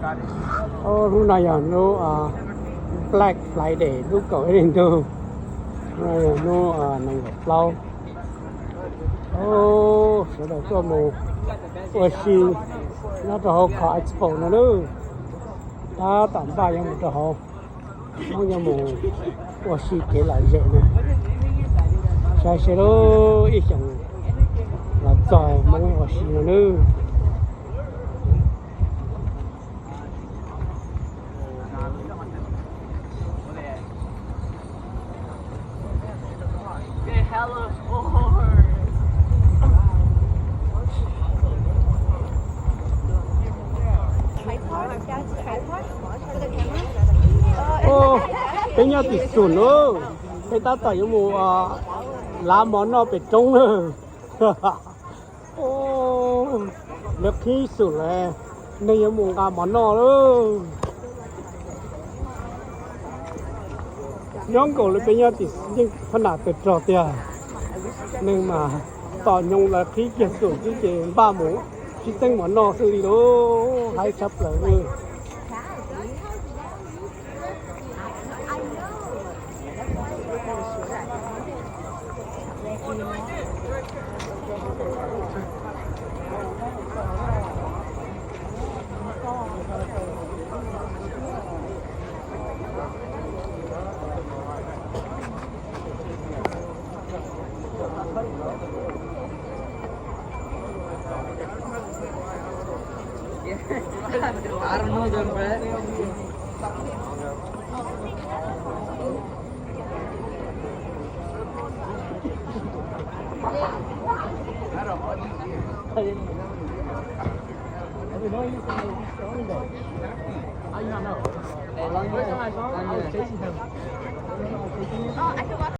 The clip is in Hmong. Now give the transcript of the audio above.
Hnub no yog hnub Black Friday, hnub kaum ib hlis ntuj, hnub no yog hnub nees nkaum plaub. Sawv daws tuaj mus ua si nyob rau hauv Kho Expo no nawb. Tab tom npaj yuav mus rau hauv, Hmoob yuav mus ua si kev lom zem no. Saib seb lub ib xyoos los txog Hmoob ua si no nawb. Peb nyob tim Xum lauj, peb tab tom yuav mus lav mov noj pem roob lawm. Lawv qhib Xum lawm, neeg yuav mus nqa mov noj lauj. Nyob nkaus li peb nyob tim yeej pha nam tawg rog tiag, neeg mas tom nyoog lawv qhib kiag Xum xwb ces npaj mus sib txeeb mov noj xwb li lauj, haib tshaj plaws li.